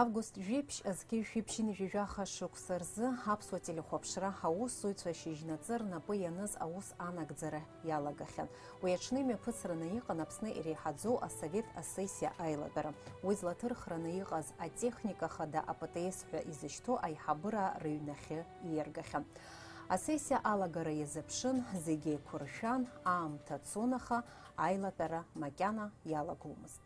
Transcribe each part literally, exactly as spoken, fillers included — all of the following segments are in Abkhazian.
Август жәиԥшь азқьи жәшәи ԥшьынҩажәи жәаха шықәса рзы аԥсуа телехәаԥшра аусзуҩцәа шьыжьнаҵы рнапы ианыз аус анагӡара иалагахьан. Уи аҽны имҩаԥысраны иҟан Аԥсны иреиҳаӡоу асовет асессиа аилатәара. Уи злаҭырхраны иҟаз атехника хада А П Т С ҳәа изышьҭоу аиҳабыра рыҩнахьы ииаргахьан. Асессиа алагара иазыԥшын, зегьы еиқәыршәан, аамҭа цон, аха аилатәара макьана иалагомызт.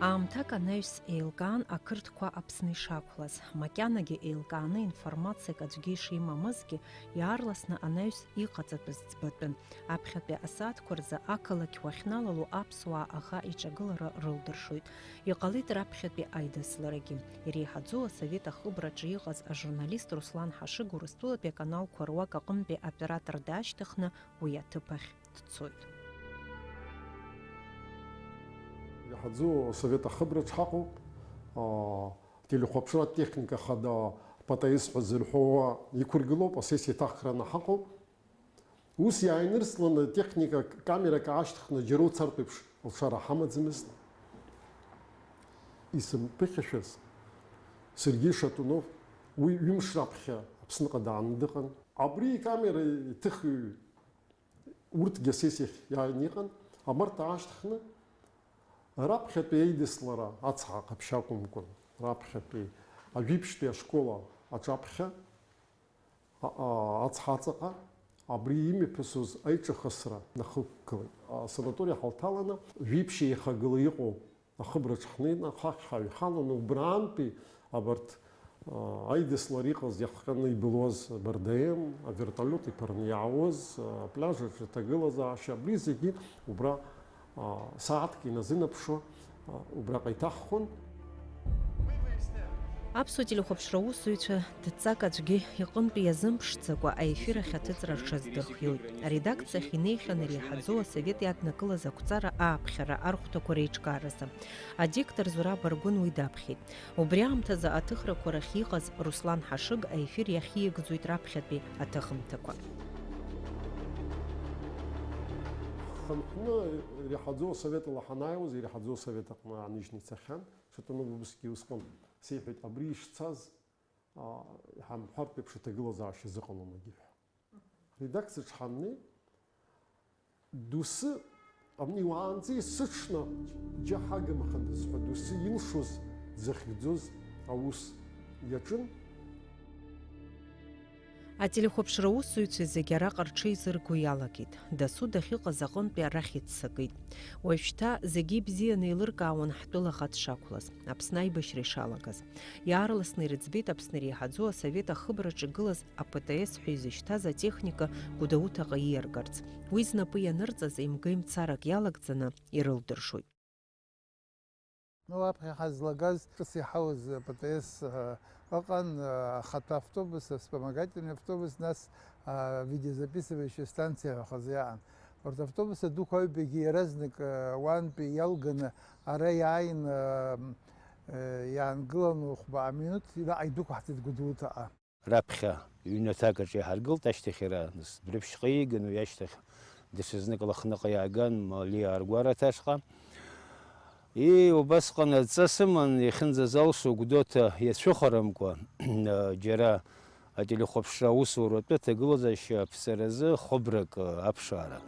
Аамҭак анаҩс еилкаан ақырҭқәа Аԥсны ишақәлаз. Макьанагьы еилкааны информациак аӡәгьы ишимамызгьы, иаарласны анаҩс иҟаҵатәыз ӡбатәын. Аԥхьатәи асааҭқәа рзы ақалақь уахьналало аԥсуаа аӷа иҿагылара рылдыршоит. Иҟалеит раԥхьатәи аидысларагьы. Иреиҳаӡоу асовет ахыбраҿы иҟаз ажурналист Руслан Ҳашыг Урыстәылатәи аканалқәа руак аҟынтәи аоператор даашьҭыхны уи аҭыԥ ахь дцоит. Иаҳаӡоу асовет ахыбраҿ ҳаҟоуп. Аа, телехәаԥшра техника хада П Т С ҳәа зырҳәо уа иқәыргылоуп, асессиа иҭаххраны ҳаҟоуп. Ус иааинырсланы, техника, камерак аашьҭыхны џьара уцартә еиԥш алшара ҳамаӡамызт. Исымԥыхьашәаз Сергеи Шатунов, уи ҩымш раԥхьа Аԥсныҟа дааны дыҟан. Абри икамера иҭыхҩы урҭгьы асессиахь иааины иҟан, абарҭ аашьҭыхны, раԥхьатәи аидыслара ацҳа ҟаԥшь акәымкәан, раԥхьатәи ажәиԥшьтәи ашкола аҿаԥхьа, а-, а-, ацҳа аҵаҟа, абри имҩаԥысуаз аиҿахысра нахықәгылеит. Асанаториа ҳалҭаланы, жәиԥшь еихагыла иҟоу ахыбраҿ ҳнеины, ахахь ҳаҩхаланы, убраантәи абарҭ, а, аидыслар иҟаз, иахҟьаны ибылуаз аб Р Д М, авертолиот иԥырны иаауаз, а, апляжаҿ аҭагылазаашьа, абри зегьы убра, а, сааҭк иназынаԥшуа, а, убраҟа иҭаххон. Аԥсуа телехәаԥшра аусзуҩцәа дҵак аӡәгьы иҟынтә иазымԥшӡакәа аефир ахь аҭыҵра рҽаздырхиоит. Аредакциахь инеихьан иреиҳаӡоу асовет иаднакылаз ақәҵара ааԥхьара архәҭақәа реиҿкааразы. Адиктор Зураб Аргәын уи даԥхьеит. Убри аамҭазы аҭыхрақәа рахь иҟаз Руслан Ҳашыг аефир иахьигӡоит раԥхьатәи аҭыхымҭақәа. Хынҳәны иреиҳаӡоу асовет ала ҳанааиуаз, иреиҳаӡоу асовет аҟны ааныжьны ицахьан. Шатунов убысгьы усҟан сеиҳәеит, абри ишцаз, а, иҳамҳәартә еиԥш аҭагылазаашьа зыҟалом егьи ҳәа. Редакциаҿ ҳаннеи, доусы, абни уаанӡа исыҽны, џьаҳагымхандаз ҳәа доусы илшоз, дзыхьӡоз аус иаҿын. Ателехәаԥшра аусзуҩцәа зегьы араҟа рҽеизырго иалагеит. Дасу дахьыҟаз аҟынтәи арахь иццакит. Уажәшьҭа зегьы ибзианы еилыркаауан ҳтәыла аӷа дшақәлаз, Аԥсны аибашьра ишалагаз. Иаарласны ирыӡбеит Аԥсны иреиҳаӡоу асовет ахыбраҿы игылаз А П Т С ҳәа изышьҭаз атехника Гәдоуҭаҟа ииаргарц. Уи знапы ианырҵаз еимга-еимцарак иалагӡаны ирылдыршоит. Ну, аԥхьа ҳазлагаз ҿыц иҳауз П Т С, э, ыҟан, э, ахатәы автобус, вспомогательный автобус, нас, э, видеозаписывающая станциа ҳәа хазы иаан. Урҭ автобус дуқәа аҩбагьы иаразнак, э, уантәи иалганы ара иааин, э, э, иаангыланы хәба аминуҭ наҟ идәықәаҳҵеит Гәдоуҭаҟа. Раԥхьа ҩнаҭак аҿы иҳаргылт, ашьҭахь иара нас Дәрыԥшьҟа ииган, уи ашьҭахь даҽазнык Лыхныҟа иааган, Малиа аргәараҭа ашҟа. Ии, убасҟан адҵа сыман, иахьынӡазалшо Гәдоуҭа иацәыхарамкәа, џьара ателехәаԥшра аусуратәы аҭагылазаашьа аԥҵаразы хыбрак аԥшаара.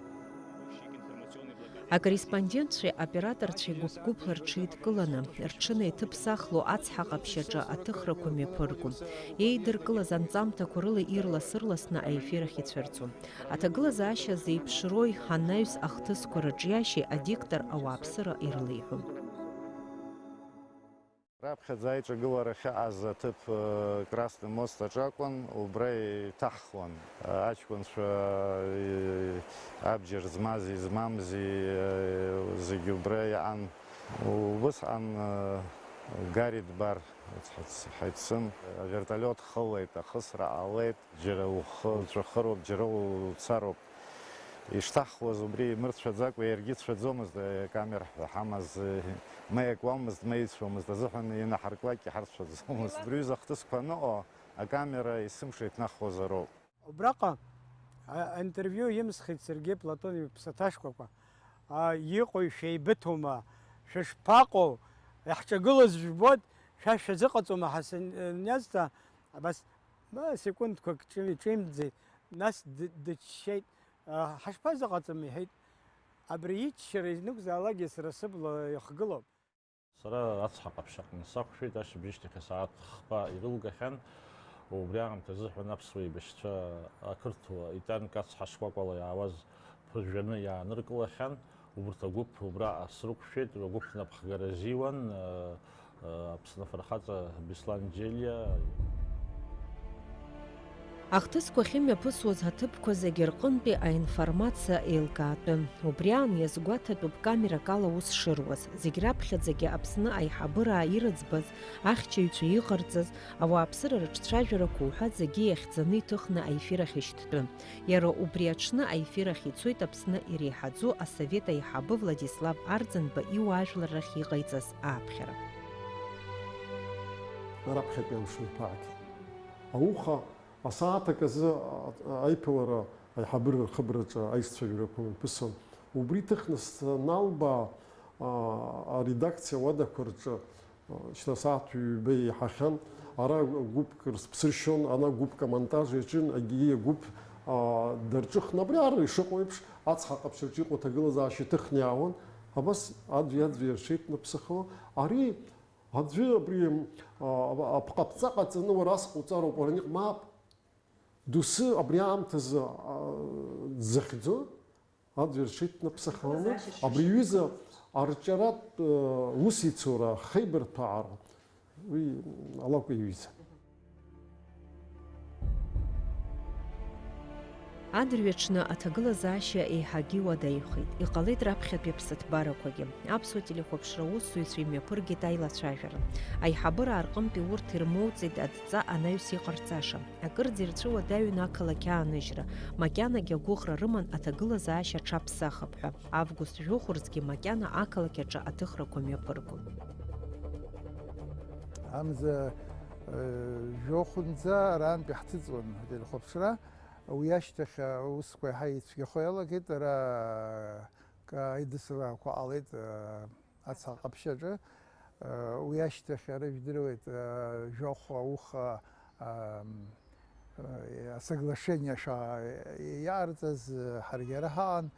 Акорреспондентцәеи аоператорцәеи гәыԥ-гәыԥла рҽеидкыланы, рҽынеиҭыԥсахло ацҳа ҟаԥшь аҿы аҭыхрақәа мҩаԥырго. Еидыркылаз анҵамҭақәа рыла ирлас-ырласны аефир ахь ицәырҵуан. Аҭагылазаашьа зеиԥшрои анаҩс ахҭысқәа рыҿиашьеи адиктор ауааԥсыра ирылеиҳәон. Раԥхьаӡа аиҿагылара ахьыҟаз аҭыԥ, э, Красный мост аҿы акәын, убра иҭаҳхуан. Э, аҷкәынцәа, э, абџьар змази змамзи, э, зегьы убра иаан. Убысҟан, э, Гарри Дбар ҳаицын, авертолиот хылеит, ахысра ҟалеит. Џьара ухы уҵәахыроуп, џьара уцароуп. Ишҭаҳхуаз убри имырцәаӡакәа, иаргьы цәаӡомызт, акамера ҳәа ҳамаз, ма иакуамызт, ма ицәомызт азыҳәан, инаҳарклакгьы ҳарцәаӡомызт. Убри аҩыза ахҭысқәа аныҟоу, акамера есымша иҭнахуазароуп. Убраҟа Аинтервиу имсхит Сергеи Платон иԥсаҭашкәакәа. А, иҟои, шәеибыҭоума? Шәышԥаҟоу? Иаҳҿагылаз жәбоит, шәа шәазыҟаҵома ҳәа саниазҵаа, абас, ма, секундқәак ҿи-, ҿимҭӡеит, нас д-, дыччеит. А, ҳашԥазыҟаҵам, иҳәеит. Абри иччара ианакәзаалакгьы сара сыбла ихгылоуп. Сара ацҳа ҟаԥшь аҟны сақәшәеит, ашьыбжьышьҭахь асааҭ хԥа ирылгахьан. Убри аамҭазы ҳәан аԥсуа еибашьцәа ақырҭуа итанк ацҳа шкәакәала иаауаз ԥыжәжәаны иааныркылахьан. Убырҭ агәыԥ убра срықәшәеит, агәыԥ напхгара азиуан, э, э, Аԥсны афырхаҵа Беслан Џьелиа. Ахҭысқәа ахьымҩаԥысуаз аҭыԥқәа зегьы рҟынтәи аинформациа еилкаатәын. Убри аан иазгәаҭатәуп камерак ала аус шыруаз. Зегь раԥхьаӡагьы Аԥсны аиҳабыра ирыӡбаз, ахьчаҩцәа иҟарҵаз, ауааԥсыра рыҿцәажәарақәа уҳәа зегьы иахьӡаны иҭыхны аефир ахь ишьҭтәын. Иара убри аҽны аефир ахь ицоит Аԥсны иреиҳаӡоу асовет аиҳабы Владислав Арӡынба иуаажәлар рахь иҟаиҵаз ааԥхьара. Раԥхьатәи амшынқәагь ауха асааҭ аказы аиԥылара аиҳабыра рхыбраҿы аиццәажәарақәа мҩаԥысон. Убри ҭыхны саналбаа, а, аредакциа ауадақәа рҿы, а, шьҭа сааҭ ҩба еиҳахьан, ара гәыԥк рыԥсыршьон, ана гәыԥк амонтаж иаҿын, егьи агәыԥ, а, дарҿыхны, абри ар ишыҟоу еиԥш, ацҳа ҟаԥшьраҿы иҟоу аҭагылазаашьа иҭыхны иаауан, абас аӡәи-аӡәи рҽеиҭнаԥсахо, ари Аӡәы абри, а, апҟаԥҵа ҟаҵаны уара ас ҟауҵароуп, уара аниҟ-, мап, доусы абри аамҭазы, а, дзыхьӡо, аӡәы рҽеиҭнаԥсахаланы, абри аҩыза арҿиаратә, а, усеицура, ахеибарҭәаара, уи алакә иаҩыза. Адырҩаҽны аҭагылазаашьа еиҳагьы иуадаҩхеит. Иҟалеит раԥхьатәи аԥсыҭбарақәагьы. Аԥсуа телехәаԥшра аусзуҩцәа имҩаԥыргеит аилацәажәара. Аиҳабыра рҟынтәи урҭ ирмоуӡеит адҵа анаҩс иҟарҵаша. Акырӡа ирцәыуадаҩын ақалақь ааныжьра. Макьанагьы агәыӷра рыман аҭагылазаашьа аҽаԥсахып ҳәа. Август жәохә рзгьы макьана ақалақь аҿы аҭыхрақәа мҩаԥыргон. Амза, э, жәохәынӡа арантәи ҳҭыҵуан ателехәаԥшра. Уи ашьҭахь аусқәа еиҳа ицәгьахо иалагеит, ара, ка-, аидысларақәа ҟалеит, э, ацҳа ҟаԥшьаҿы. Э, уи ашьҭахь ара ижәдыруеит, э, жәохә ауха, э, э, асоглашение ша-, иаарҵаз, э, ҳаргьы ара ҳаҟан.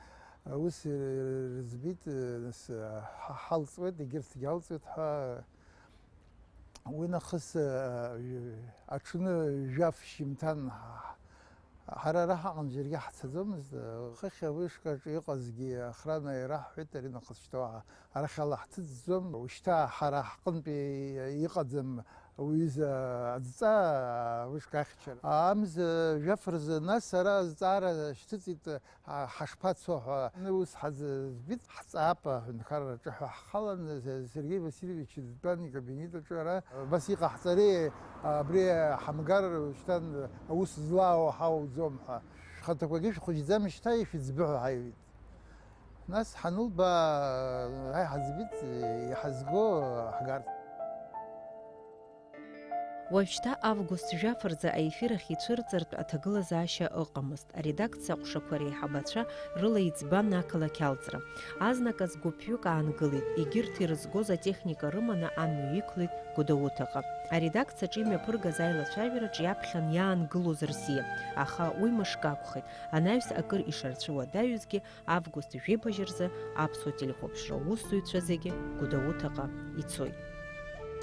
Ус, э, рыӡбеит, э, нас, э, ҳа-, ҳалҵуеит, егьырҭгьы алҵуеит ҳәа. Уи нахыс, э, аҽны жәаф шьымҭан ҳа-, ҳара ара ҳаҟан, џьаргьы ҳцаӡомызт. Хыхь авышкаҿы иҟазгьы охрана ираҳҳәеит, ари нахыс шьҭа уаҳа арахь ала ҳҭыҵӡом. Ушьҭа ҳара ҳҟынтәи иҟаӡам уҩыза адҵа авышка ахьчара. Амз жәаф рзы нас ара азҵаара шьҭыҵит. Ҳа-, ҳашԥацо ҳәа, ус ҳаӡбит, ҳҵаап аҳәынҭқарра аҿы ҳәа ҳхалан, Сергеи Васильевич дтәан икабинет аҿы ара, абас иҟаҳҵари, абри ҳамгар шьҭан аус злаауа ҳауӡом ҳәа. Шәхаҭақәагьы шәхәыҷӡам шьҭа, ишәыӡбы ҳәа ҳаиҩит. Нас ҳанылба, ҳаи ҳаӡбит, иҳазго ҳгарц. Уажәшьҭа август жәаф рзы аефир ахь ицәырҵыртә аҭагылазаашьа ыҟамызт. Аредакциа аҟәшақәа реиҳабацәа рыла иӡбан ақалақь алҵра. Азныказ гәыԥҩык аангылеит, егьырҭ ирызгоз атехника рыманы амҩа иқәлеит Гәдоуҭаҟа. Аредакциаҿы имҩаԥыргаз аилацәажәараҿ иаԥхьан иаангылоз рзиа, аха уи мышк акәхеит, анаҩс акыр ишарцәыуадаҩызгьы, август жәибжь рзы аԥсуа телехәаԥшра аусзуҩцәа зегьы Гәдоуҭаҟа ицоит.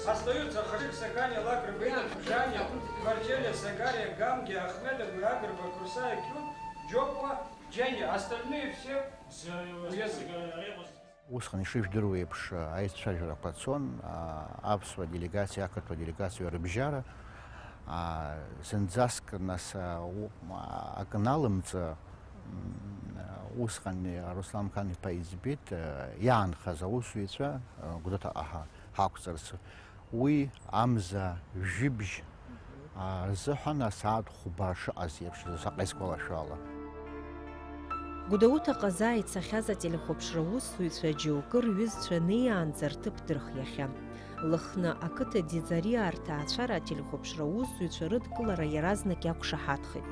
Остаются Хашик, Сакариа, Лакрба, Инат, Ԥжаниа, Марчелиа, Сакариа, Гамгиа, Ахмедов, Агрба, Курсаиа, Киут, Џьопуа, Џьениа. Остальные все уездные. Усҟан ишыжәдыруа еиԥш, аицәажәарақәа цон, а, аԥсуа делегациа, ақырҭуа делегациа рыбжьара. А, зынӡаск, нас, а, у-, а, акы налымҵ, м, усҟан Руслан Хан-иԥа иӡбеит, а, иаанхаз аусзуҩцәа, а, Гәдоуҭаҟа ҳа-, ҳақәҵарц. Уи амза жәибжь, а, рзыҳәан асааҭ хәба шыҟаз еиԥш, заҟа исгәалашәо ала. Гәдоуҭаҟа заа ицахьаз ателехәаԥшра усзуҩцәа џьоукы рҩызцәа неиаанӡа рҭыԥ дырхиахьан. Лыхны ақыҭа Ӡиӡариаа рҭаацәара ателехәаԥшра усзуҩцәа рыдкылара иаразнак иақәшаҳаҭхеит.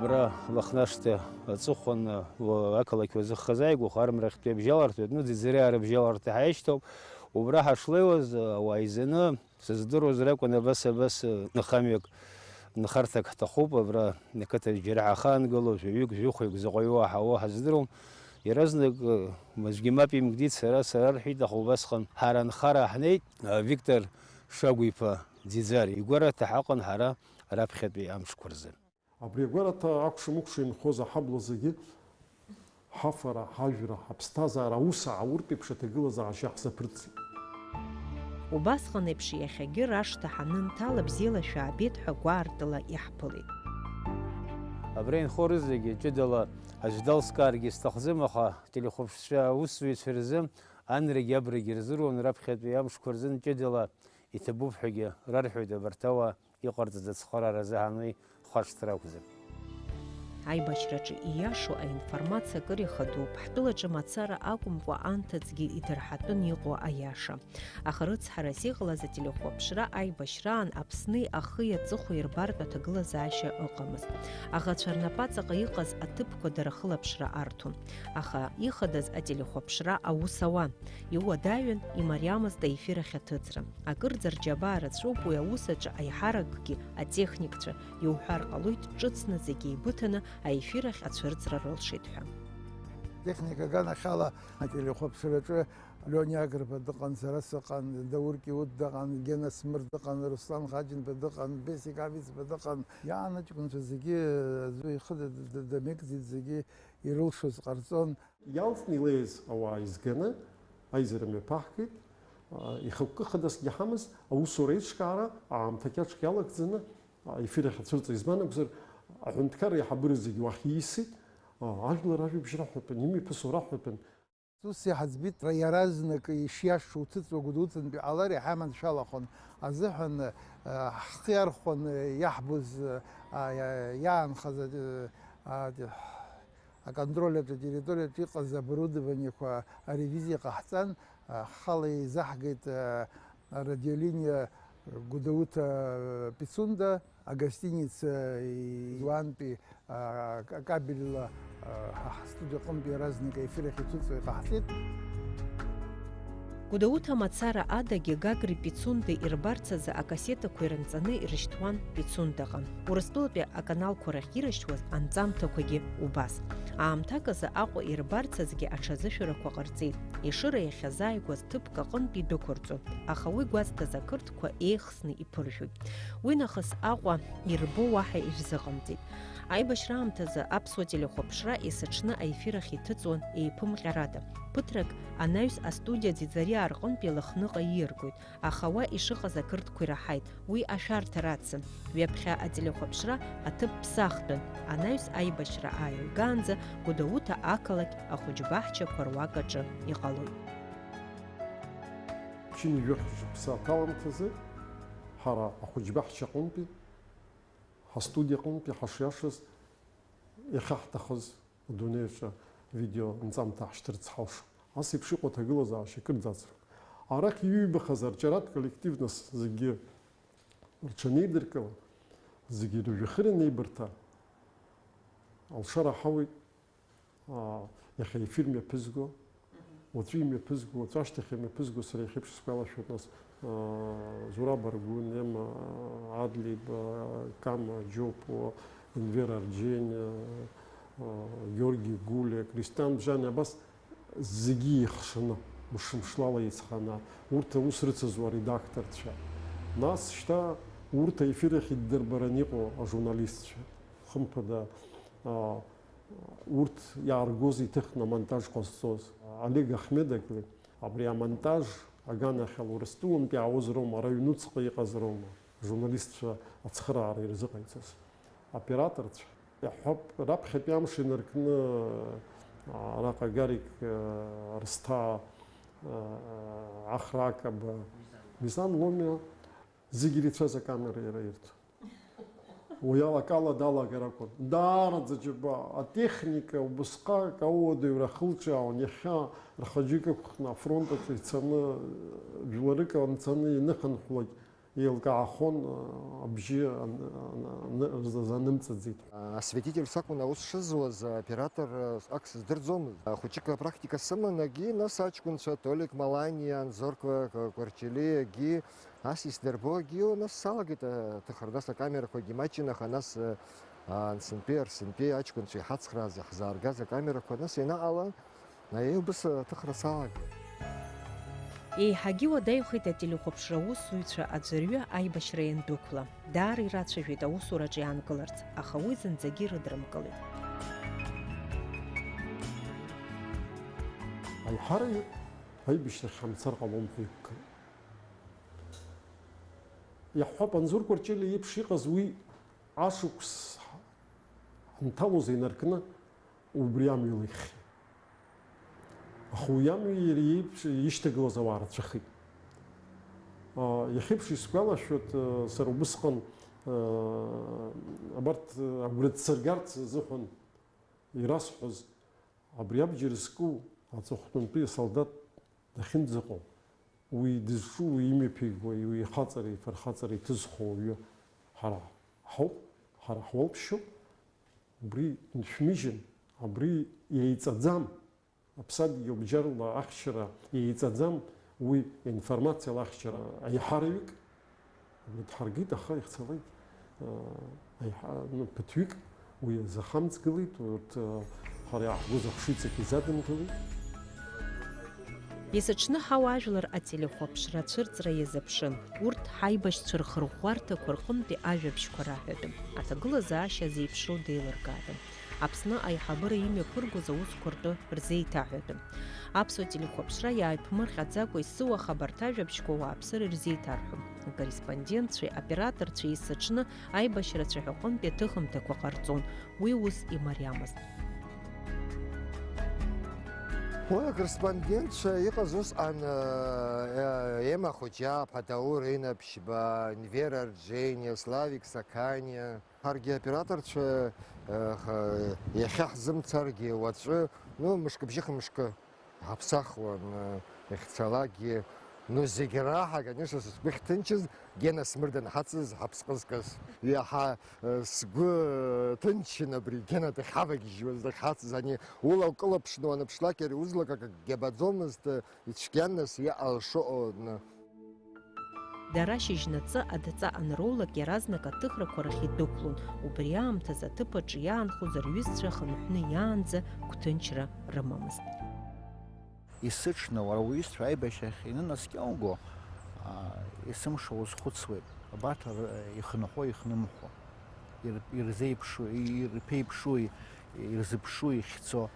Абра Лыхнашҭа аҵыхәан, уа-, ақалақь уазыххаз ааигәахә армрахьтәи абжьаларҭа, ну, Ӡиӡариаа рыбжьаларҭа ҳаишьҭоуп. Убра ҳашлеиуаз, ауаа изаны сыздыруазар акәын, абас, абас, нхамҩак, нхарҭак ҳҭахуп, абра ақыҭаҿ џьара ҳахаангыло, жәаҩык, жәохәҩык заҟаҩы уаҳауа ҳаздыруам. Иаразнак, мызгьы мап имкӡеит, сара, сара рҳәеит, аха убасҟан ҳара анхара ҳнеит, Виктор Шагәа-иԥа Ӡиӡариа игәараҭа ҳаҟан ҳара раԥхьатәи амшқәа рзы. Абри агәараҭа акәша-мыкәша инхоз аҳабла зегьы ҳафара, ҳажәра, ҳаԥсҭазаара, аус аауртә еиԥш аҭагылазаашьа ҳзаԥырҵит. Убасҟан еиԥш иахьагьы рашҭа ҳанынҭала, бзиала шәаабеит ҳәа гәаартыла иаҳԥылеит. Абра инхо рызегьы ҷыдала аӡә далскааргьы сҭахӡам, аха ателехәаԥшцәа аусзуҩцәа рзы анрагьы абрагьы рзыруан, раԥхьатәи амшқәа рзын ҷыдала иҭабуп ҳәагьы рарҳәоит абарҭ ауаа. Иҟарҵаз ацхыраара азыҳәан уи хәаҽ-ҭра акәӡам. Аибашьраҿы ииашоу аинформациа акыр ихадоуп, ҳтәылаҿы мацара акәымкәа анҭыҵгьы идырҳатәын иҟоу аиаша. Аха рыцҳарас иҟалаз ателехәаԥшра аибашьраан Аԥсни ахи аҵыхәеи рбартә аҭагылазаашьа ыҟамызт. Аӷацәа рнапаҵаҟа иҟаз аҭыԥқәа дара хылаԥшра арҭон. Аха ихадаз ателехәаԥшра аус ауан. Иуадаҩын, имариамызт аефир ахь аҭыҵра. Акырӡа рџьабаа рацәоуп уи аус аҿы аиҳаракгьы, атехникцәа, иуҳәар ҟалоит, ҿыцны зегь еибыҭаны аефир ахь ацәырҵра рылшеит ҳәа. Техника аганахьала ателехәаԥшраҿы Лиониа Агрба дыҟан, сара сыҟан, Даур Киут дыҟан, Гена Смыр дыҟан, Руслан Хаџьынба дыҟан, Бесик Авицба дыҟан. Иаанаҷкәынцәа зегьы аӡәы ихы д-, д-, д-, дамеигӡеит, зегьы ирылшоз ҟарҵон. Иалҵны илеиз ауаа изганы аизара мҩаԥаҳгеит. Ихықәкы хадасгьы ҳамаз, аусура еиҿкаара аамҭа қьаҿк иалагӡаны аефир ахь ацәырҵра. Избан акәзар, аҳәынҭқарра аиҳабыра зегьы уахь иисит, ажәлар ажәабжь раҳәатәын, имҩаԥысуа раҳәатәын. Ус иҳаӡбеит, иаразнак ишиашоу уҭыҵуа Гәдоуҭантәи иҟалар иаҳа иманшәалахон азыҳәан, ҳхы иархәон иаҳбоз, иаанхаз, аконтроль аҿы атерриториаҿы иҟаз оборудованиақәа аревизиа ҟаҳҵан, ҳхала еизаҳгеит арадиолиниа Гәдоуҭа Пицунда, агостиница Иуантәи акабельла ҳа ҳстудиа аҟынтә иаразнак аефир ахь иҭыҵуа иҟаҳҵеит. Гәдоуҭа мацара адагьы Гагреи Пицундеи ирбарц азы акассетақәа ирынҵаны ирышьҭуан Пицундаҟа. Урыстәылатәи аканалқәа рахь ирышьҭуаз анҵамҭақәагьы убас. Аамҭак азы Аҟәа ирбарц азгьы аҽазышәарақәа ҟарҵеит. Ешыра иахьазааигәаз ҭыԥк аҟынтә идәықәырҵон, аха уи гәазҭаз ақырҭқәа еихсны иԥыржәоит. Уи нахыс Аҟәа ирбо уаҳа ирзыҟамҵеит. Аибашьра аамҭазы аԥсуа телехәаԥшра есыҽны аефир ахь иҭыҵуан еиԥымҟьарада. Ԥыҭрак анаҩс астудиа Ӡиӡариаа рҟынтә илыхныҟа ииаргоит, аха уа ишыҟаз ақырҭқәа ираҳаит, уи ашәарҭа рацын. Ҩаԥхьа ателехәаԥшра аҭыԥ ԥсахтәын, анаҩс аибашьра ааилгаанӡа Гәдоуҭа ақалақь ахәыҷбаҳчақәа руак аҿы иҟалоит. Ԥшьынҩажәи жәохә шықәса аҭаламҭазы ҳара ахәыҷбаҳча аҟынтәи, ҳастудиа аҟынтәи ҳашиашаз иахьаҳҭахыз адунеи аҿы видео нҵамҭа ҳшьҭырц ҳалшон. Ас еиԥш иҟоу аҭагылазаашьа акырӡа ацроуп. Арахь иҩбахаз арҿиаратә коллектив нас зегьы рҽанеидыркылан, зегьы рыжәҩахыр анеибырҭа, алшара ҳауеит. Аа, иахьа ефир мҩаԥызго, уаҵәы имҩаԥызго, уаҵәы ашьҭахь имҩаԥызго сара иахьеиԥш сгәалашәоит, нас, аа, Зураб Аргәын, Ема Адлеиба, Кама Џьопуа, Енвер Арџьениа, аа, Георги Гулиа, Кристиан Бжьани, абас зегьы еихшаны, мышмышлала еицханы, урҭ аус рыцызуа аредакторцәа. Нас шьҭа урҭ аефир ахь иддырбараны иҟоу ажурналистцәа, хымԥада, аа, урҭ иааргоз иҭыхны амонтаж ҟазҵоз. Олег Ахмедоглы абри амонтаж аганахьала Урыстәылантәи иаауаз роума, ара аҩнуҵҟа иҟаз роума, ажурналистцәа ацхыраара ирзыҟаиҵаз, аоператорцәа. Иаҳҳәап, раԥхьатәи амш инаркны, араҟа Гарик, Арсҭаа, Ахра Акаба, Мизан Ломиа, зегьы ирацәаз акамера иара ирҭон. Уи алакала далагар акәын. Даараӡа џьабаа, атехника убысҟак ауадаҩра ахылҿиаауан, иахьа рхаџьык ықәхны афронт аҿы ицаны, жәларык анцаны ианыхынҳәлак, Еилкаахон, абжьы ан-, ан-, ан-, рзанымҵаӡеит ҳәа. Асвидетель сакәын аус шызуаз, аоператор, ак сыздырӡомызт. Хәыҷык апрактика сыман, агьи, нас аҷкәынцәа Толик Маланиа, Анзор Ква-, Ква-, Кәарҷелиагьы, ас исдырбо, агьи, нас салагеит аҭыхра, нас акамерақәагьы маҷын, аха нас, а, Сынтәеи, Арсынтәеи аҷкәынцәа иҳацхрааз, иаҳзааргаз акамерақәа, нас ианаҟала, Аиеи, убыс аҭыхра салагеит. Еиҳагьы уадаҩхеит ателехәаԥшра аусзуҩцәа аӡәырҩы аибашьра иандәықәла. Даара ирацәажәеит аусураҿы иаанкыларц, аха уи зынӡагьы ирыдрымкылеит. Аиҳараҩык аибашьрахь ҳамцар ҟалом ҳәа иқәгылеит. Иаҳҳәап, Анзор Кәарҷелиа иеиԥш иҟаз уи ашықәс анҭалоз инаркны убри амҩа лыхьхьан. Аха уи амҩа иара иеиԥш ишьҭагылаз ауаа рацәахеит. А, иахьеиԥш исгәалашәоит, а, сара убысҟан, а, абарҭ, а, агәра дсыргарц азыҳәан ирасҳәоз, абри абџьар зку аҵыхәтәантәи асолдаҭ дахьынӡаҟоу, уи дызҿу, уи имҩаԥигуа, уи ихаҵара, ифырхаҵара иҭызхуа уаҩы ҳара ҳауп, ҳара ҳуалԥшьоуп. Убри ншәмыжьын, абри еиҵаӡам, аԥсадгьыл бџьарла ахьчара еиҵаӡам, уи информациала ахьчара аиҳараҩык, абри дҳаргеит, аха ихцалеит, а, аиҳа-, ну, ԥыҭҩык уи азы ҳамҵгылеит, урҭ, а, ҳара иаҳгоз ахшыҩҵак изадымгылеит. Есыҽны ҳауаажәлар ателехәаԥшра ацәырҵра иазыԥшын. Урҭ ҳаибашьцәа рхырӷәӷәарҭақәа рҟынтәи ажәабжьқәа раҳәатәын. Аҭагылазаашьа зеиԥшроу деилыркаатәын. Аԥсны аиҳабыра имҩаԥыргоз аусқәа ртәы рзеиҭаҳәатәын. Аԥсуа телехәаԥшра иааиԥмырҟьаӡакәа исзыуа ахабарҭа ажәабжьқәа ауааԥсыра ирзеиҭарҳәон. Акорреспондентцәеи аоператорцәеи есыҽны аибашьра цәаҳәаҟынтәи аҭыхымҭақәа ҟарҵон. Уи ус имариамызт. Уи акорреспондентцәа иҟаз усҟан, э, э, Ема Хоџьаԥҳа, Даур Инаԥшьба, Енвер Арџьениа, Славик Саканиа. Ҳаргьы аоператорцәа, э, х-, иахьа ҳзымцаргьы уаҵәы, ну, мышкы бжьыхымшкы ҳаԥсахуан, э, иахьцалакгьы. Ну, зегь раҳа, конечно, сгәы ахьҭынчыз, Гена Смыр данҳацыз, ҳаԥсҟы зкыз. Иаҳа, э, сгәы ҭынчын абри Гена дахьҳавагьежьуаз, дахьҳацыз, ани ула укылаԥшны уаныԥшлак, иара узлак акгьы абаӡомызт, э, ицәгьан нас иҟалшоу, э, Дара шьыжьнаҵы адҵа анроулак, иаразнак аҭыхрақәа рахь идәықәлон, убри аамҭазы аҭыԥ аҿы иаанхоз рҩызцәа хынҳәны иаанӡа гәҭынчра рымамызт. Есыҽны уара уҩызцәа аибашьрахь инынаскьауго, а, есымша узхәыцуеит, абарҭ р-, ихынҳәуа, ихнымҳәуа. Ир-, ирзеиԥшу, ирԥеиԥшуи, ирзыԥшу ихьӡо,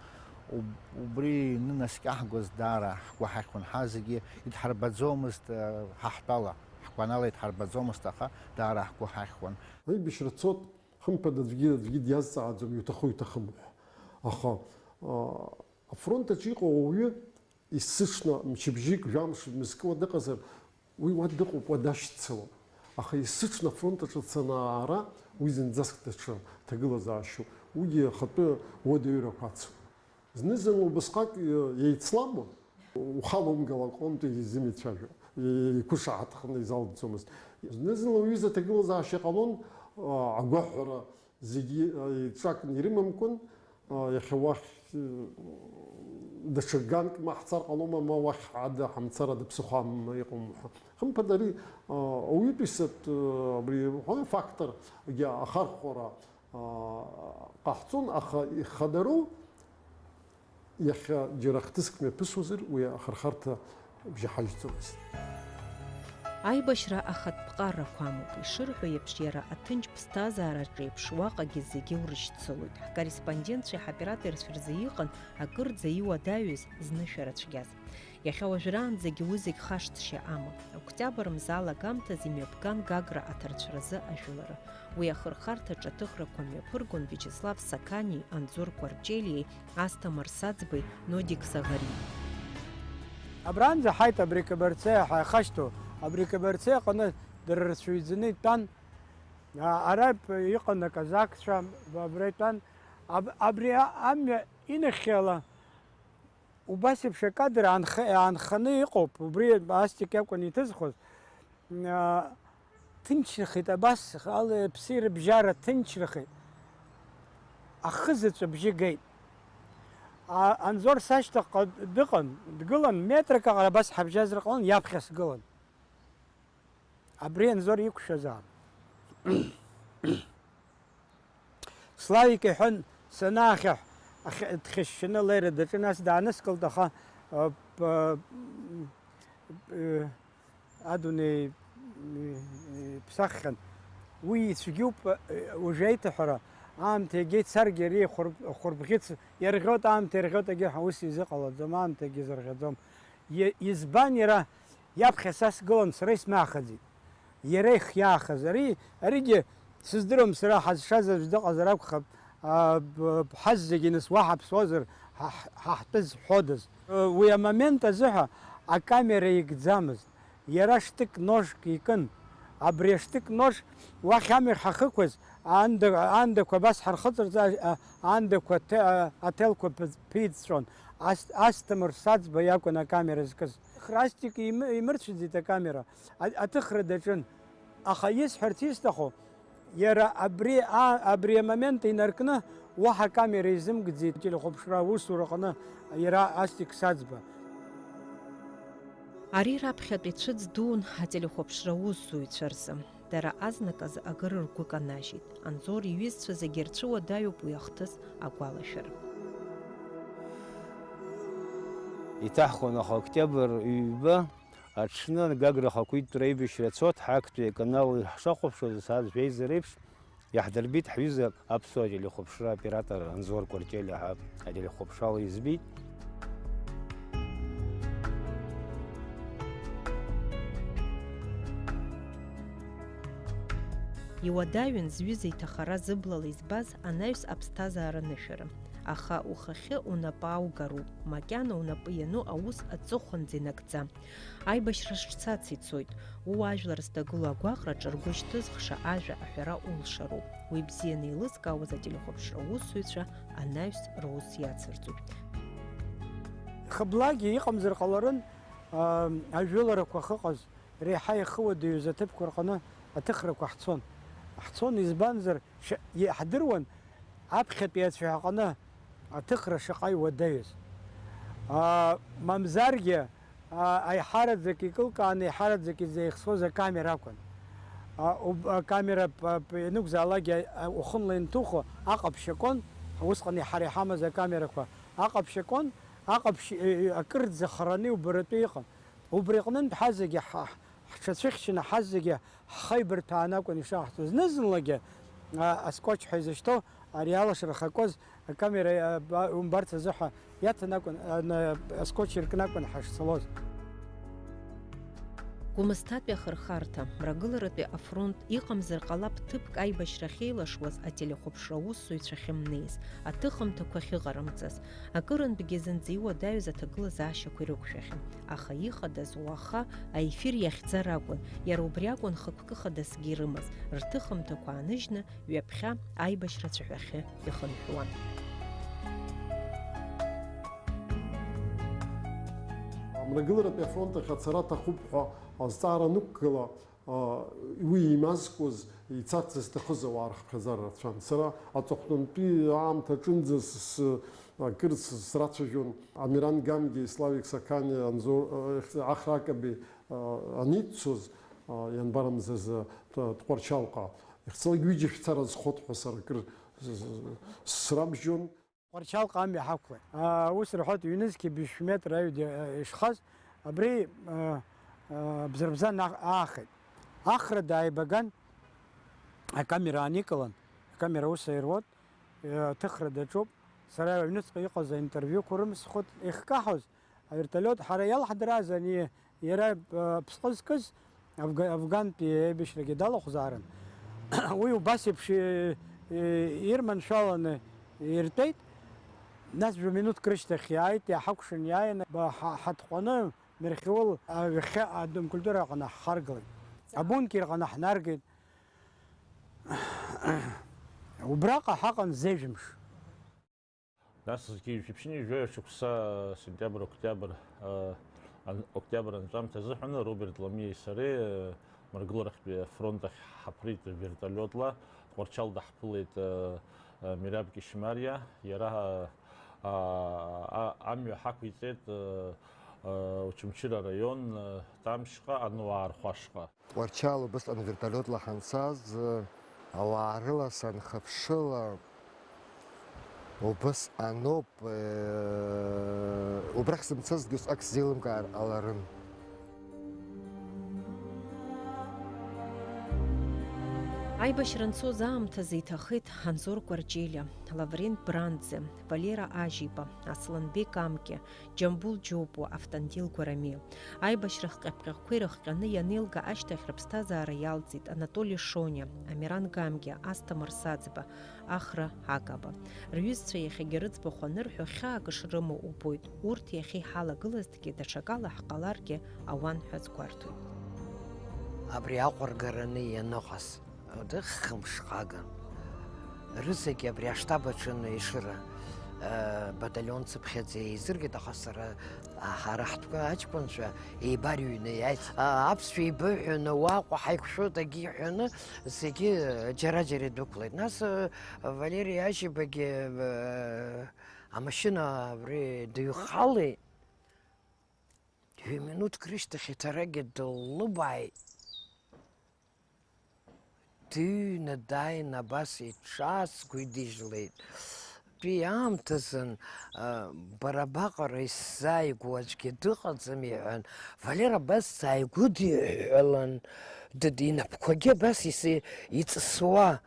уб-, убри инынаскьаҳгоз даара ҳгәы ҳахьуан. Ҳа зегьы идҳарбаӡомызт, э, ҳа ҳтәала, ҳгәанала идҳарбаӡомызт, аха даара ҳгәы ҳахьуан. Аибашьра цот, хымԥада, аӡәгьы, аӡәгьы диазҵааӡом, иуҭаху иуҭахым ҳәа. Аха, а, афронт аҿы иҟоу ауаҩы Есыҽны мчыбжьык, жәамш мызкуа дыҟазар, уи уа дыҟоуп, уа дашьцылон. Аха есыҽны афронт аҿы дцаны аара, уи зынӡаск даҽа ҭагылазаашьоуп. Уигьы ахатәы уадаҩрақәа ацуп. Зны-зынла убасҟак, э, еицламуан, ухала умгала аҟынтәи изымеицәажәо, э, иқәышаҳаҭханы изалҵомызт. Зны-зынла уҩыза аҭагылазаашьа ҟалон, а, агәаҳәара, зегьы, э, еиҿакны ирымамкәан, а, иахьа уахь, э, даҽа ганк ма ҳцар ҟалома, ма уахь ада ҳамцар ада ԥсыхәа амоума иҟоума ҳәа. Хымԥада ари, а, ауаҩытәыҩсатә, э, абри, ҳәа, факторгьы ахархәара, а, ҟаҳҵон, аха ихадароу Иахьа џьара хҭыск мҩаԥысуазар, уи ахырхарҭа бжьаҳажьӡомызт. Аибашьра ахатә ԥҟарақәа амоуп, ишырҳәо еиԥш, иара аҭынч ԥсҭазаараҿ еиԥш уаҟагьы зегьы урышьцылоит. Ҳкорреспондентцәеи ҳоператорцәеи рзы иҟан акырӡа иуадаҩыз, зны шәара цәгьаз. Иахьа уажәраанӡагьы уи зегь хашҭшьа амам. Октиабр мза алагамҭаз имҩаԥган Гагра аҭарцәразы ажәылара. Уи ахырхарҭаҿы аҭыхрақәа мҩаԥыргон Виачеслав Саканиеи Анзор Кәарҷелиеи, Асҭамыр Саӡбеи, Нодик Саӷариеи. Абранӡа ҳаит абри Кабарцеи ҳәа иахашьҭоу, абри Кабарцеи аҟны дара рцәыҩӡаны итәан, а, ара иҟан аказакцәа, абра итәан, аб-, абри а-, амҩа инахьхьала убас еиԥш акадр аанх-, аанханы иҟоуп, убри Астик иакәын иҭызхуаз. А, Ҭынчрахеит, абас ала-ԥси рыбжьара ҭынчрахеит. Ахызаҵә абжьы геит. А-, Анзор сашьҭахьҟа дыҟан, дгылан, метрак аҟара абас ҳабжьазар ҟалон, иаԥхьа сгылан. Абри Анзор иқәшәазаап. Славик иҳәан, санаахьаҳә, ахь-, дхьышьшьаны алеира даҿын, нас дааныскылт, аха, э, п-, э, адунеи, э, ԥсаххьан. Уи ицәгьоуп, э, уажәы аиҭаҳәара, аамҭа иагеит, саргьы ари ахәырб-, ахәырбӷьыц иарӷьоит, аамҭа иарӷьоит, егьырҳәа ус изыҟалаӡом, аамҭагьы зырӷьаӡом. Е-, избан иара? Иаԥхьа са сгылан, сара исмаахаӡеит. Иара ихиаахаз. Ари, аригьы сыздыруам, сара ҳазшаз аӡә дыҟазар акәхап, а, б-, ҳазегьы нас уаҳа ԥсуазар, ҳа, ҳа, ҳтәы зҳәодаз. Уи амомент азыҳәа акамера икӡамызт. Иара штык ножк икын. Абри аштык нож уахь амҩа ҳахықәыз, аанда-, аандақәа абас ҳархыҵырҵа, а, аандақәа аҭе-, а, аҭелқәа ԥы-, ԥиҵәҵәон. Ас-, Асҭамыр Саӡба иакәын акамера зкыз. Растик имы-, имырцәаӡеит акамера, а-, аҭыхра даҿын. Аха исҳәарц исҭаху, иара абри а-, абри амомент инаркны уаҳа акамера изымгӡеит, ателехәаԥшра аусураҟны иара Астик Саӡба. Ари раԥхьатәи цәыӡ дуун ателехәаԥшра аусзуҩцәа рзы. Дара азныказы акыр ргәы канажьит. Анзор иҩызцәа зегьы рцәыуадаҩуп уи ахҭыс агәалашәара. Иҭаҳхон, аха октиабр ҩба аҽны Гагра ахақәиҭтәра аибашьра цот, ҳа актәи аканал ҳшахәаԥшуаз асааҭ жәеиза реиԥш, иаҳдырбеит ҳҩыза аԥсуа телехәаԥшра оператор Анзор Кәарҷелиа ҳәа ателехәаԥшрала избеит. Иуадаҩын зҩыза иҭахара зыблала избаз анаҩс аԥсҭазаара анышәара. Аха ухахьы унапы ааугароуп, макьана унапы иану аус аҵыхәанӡа инагӡам. Аибашьра шцац ицоит. Ууаажәлар зҭагылоу агәаҟра ҿыргәышьҭызхша ажәа аҳәара улшароуп. Уи бзианы еилызкаауаз ателехәаԥшра аусзуҩцәа анаҩс рус иацырҵоит. Хыблагьы иҟамзар ҟаларын, аа, ажәыларақәа ахьыҟаз, реиҳа ихы уадаҩыз аҭыԥқәа рҟны аҭыхрақәа ҳцон. Ҳцон, избанзар, ш-, иаҳдыруан аԥхьатәи ацәаҳәа аҟны аҭыхра шаҟа иуадаҩыз. Аа, мамзаргьы, аа, аиҳараӡак икылкааны, аиҳараӡак изеихсуаз акамера акәын. Аа, уб-, акамера п-, п-, ианықәзаалакгьы, а, ухынла ианҭухо аҟаԥшь акәын, усҟан иҳара иҳамаз акамерақәа аҟаԥшь акәын, аҟаԥшь, э, э, акырӡа хараны иубаратәы иҟан. Убри аҟнынтә ҳазегьы ҳа-, ҳҽацәыхьчаны, ҳазегьы ҳхаибарҭәаан акәын ишаҳҭо. Зны-зынлагьы, а, аскотч ҳәа изышьҭоу, ари алашара хакәыз акамера, а, ба-, умбарц азыҳәа иаҭан акәын, а, на-, аскотч иркны акәын ҳашцалоз. Гәмысҭатәи ахырхарҭа, мрагыларатәи афронт, иҟамзар ҟалап ҭыԥк аибашьра ахьеилашуаз ателехәаԥшра аусзуҩцәа ахьымнеиз, аҭыхымҭақәа ахьыҟарымҵаз. Акырынтәгьы зынӡа иуадаҩыз аҭагылазаашьақәа ирықәшәахьан, аха ихадаз уаха аефир иахьӡар акәын, иара убри акәын хықәкы хадасгьы ирымаз, рҭыхымҭақәа ааныжьны ҩаԥхьа аибашьра ацәаҳәахьы ихынҳәуан. Амрагыларатәи афронт ахь ацара аҭахуп ҳәа азҵаара анықәгыла, уи имазкуаз, ицарц зҭахыз ауаа рыхыԥхьаӡара рацәан. Сара аҵыхәтәантәи аамҭа аҿынӡа с-, с-, акыр с-, срацәажәон Амиран Гамгеи, Славик Сакани, Анзор, Ахра Акаби, анеиццоз, ианбар мзазы, Тҟәарчалҟа. Ихцалак ҩыџьа шәцар азхот ҳәа сара акыр с-, с-, срабжьон. Тҟәарчалҟа амҩа ҳақәлеит. Аа, ус рҳәоит, ҩнызқьи быжьшә метр аҩада, а, ишхаз, абри, а, а, бзарбзан ах-, аахеит. Ахра дааибаган, акамера ааникылан, акамера ус аируеит, а, аҭыхра даҿуп. Сара аҩныҵҟа иҟаз аинтервиуқәа рымсхуеит, ихкаҳауаз, авертолиот ҳара иалаҳдырааз ани Иара, а, ԥсҟы зкыз афга-, афгантәи аибашьрагьы далахәзаарын. Уи убас еиԥш, е, е, ирманшәаланы иртәеит. Нас жәа минуҭк рышьҭахь иааит, иаҳакәшан иааин, ба-, ҳа-, ҳатҟәаны Мерхиуал аҩахьы адомкультура аҟны ҳхаргалеит. Абункер аҟны ҳнаргеит. Убраҟа ҳаҟан зежәымш. Нас зқьи жәшәи ԥшьынҩажәи жәаҩа шықәса, сентиабр, октиабр, а, ан-, октиабр анҵәамҭа азыҳәан Роберт Ламиеи сареи, а, Мрагыларахьтәи афронт ахь ҳаԥрит вертолиотла, Тҟәарчал даҳԥылеит, э, э, Мераб Кьышьмариа, иара, а, а, амҩа ҳақәиҵеит, э, э, Очамчыра араион, э, Тамшьҟа, Ануаа рхәашҟа. Тҟәарчал убысҟан вертолиотла ҳанцаз, э, ауаа рыла санхыԥшыла, убыс аноуп, э, убрахь сымцазҭгьы усҟак сзеилымкаар ҟаларын. Аибашьра анцоз аамҭазы иҭахеит Анзор Кәарҷелиа, Лаврент Бранӡе, Валера Ажьиба, Асланбеи Камкиа, Џьамбул Џьопуа, Автандил Гәарамиа. Аибашьра хҟьаԥҟьақәа ирыхҟьаны ианеилга ашьҭахь рыԥсҭазаара иалҵит Анатоли Шониа, Амиран Гамгиа, Асҭамыр Саӡба, Ахра Акаба. Рҩызцәа иахьагьы рыӡбахә анырҳәо хьаак шрымоу убоит, урҭ иахьа иҳалагылазҭгьы даҽакала ҳҟаларгьы ауан ҳәа азгәарҭоит. Абри Аҟәа ргараны ианыҟаз, хымш хаган. Рызегьы абри аштаб аҿы Ешыра, э, баталион цыԥхьаӡа еизыргеит, аха сара, а, ҳара ҳтәқәа аҷкәынцәа еибарыҩны иааит. А, аԥсшәа еибыҳәаны, уаҟа ҳаиқәшәоит, акгьы иҳәаны, зегьы, э, џьара-џьара идәықәлеит. Нас, э, Валери Ажьибагьы, э, амашьына абри дыҩхалеит. Ҩ-минуҭк рышьҭахь иҭарагьы дыллыбааит. Дыҩны дааин абас иҽаасгәыдыжьлеит. Уи аамҭазын, а, бара баҟара исзааигәоу аӡәгьы дыҟаӡам, иҳәан, Валера абас сааигәыдиҳәҳәалан, д-, инапқәагьы абас ис-, иҵысуа.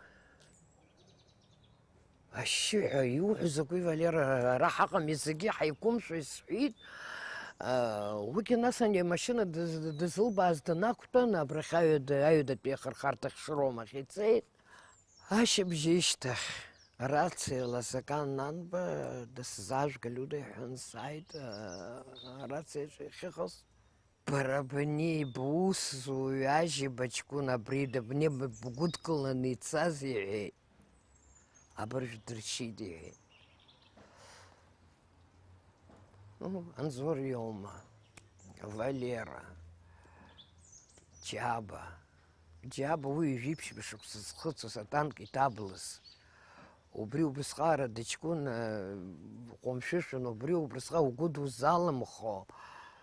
Ашьшьыҳәа, иуҳәо закәи, Валера, ара ҳаҟами, зегьы ҳаиқәымшәо, исҳәеит. Уигьы нас ани амашьына дыз-, дызлыбааз данақәтәан, абрахь аҩада-, аҩадатәи ахырхарҭахь Шрома ахь ицеит. Ашьыбжьы ишьҭахь, рациала Закан Нанба дысзаажәга, Лиуда, иҳәан, сааит, арациаҿы иахьыҟаз. Бара бани бусзуҩ Ажьиба ҷкәын абри дыбни бгәыдкыланы ицаз, иҳәеит. Абыржә дыршьит, иҳәеит. Ну, Анзор иоума, Валера, Џьаба. Џьаба уи ҩажәи ԥшьба шықәса зхыҵуаз атанк иҭаблыз. Убри убрысҟара дыҷкәын, э, ҟәымшәышәын, убри убрысҟа угәы дузалымхо.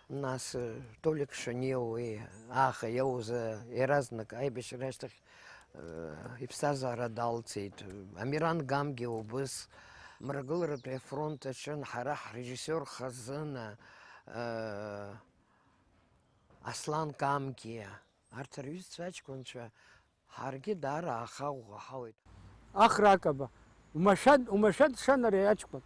Нас, э, Толик Шаниа уи ааха иоуз, э, иаразнак аибашьра ашьҭахь, э, иԥсҭазаара далҵит. Амиран Гамгиа убыс, Мрагыларатәи афронт аҿын ҳара ҳрежиссиор хазына, э, Аслан Гамгиа. Арҭ рҩызцәа аҷкәынцәа ҳаргьы даара аахаӷәӷәа ҳауеит. Ахра Акаба, умашәан, умашәан дшан ари аҷкәын.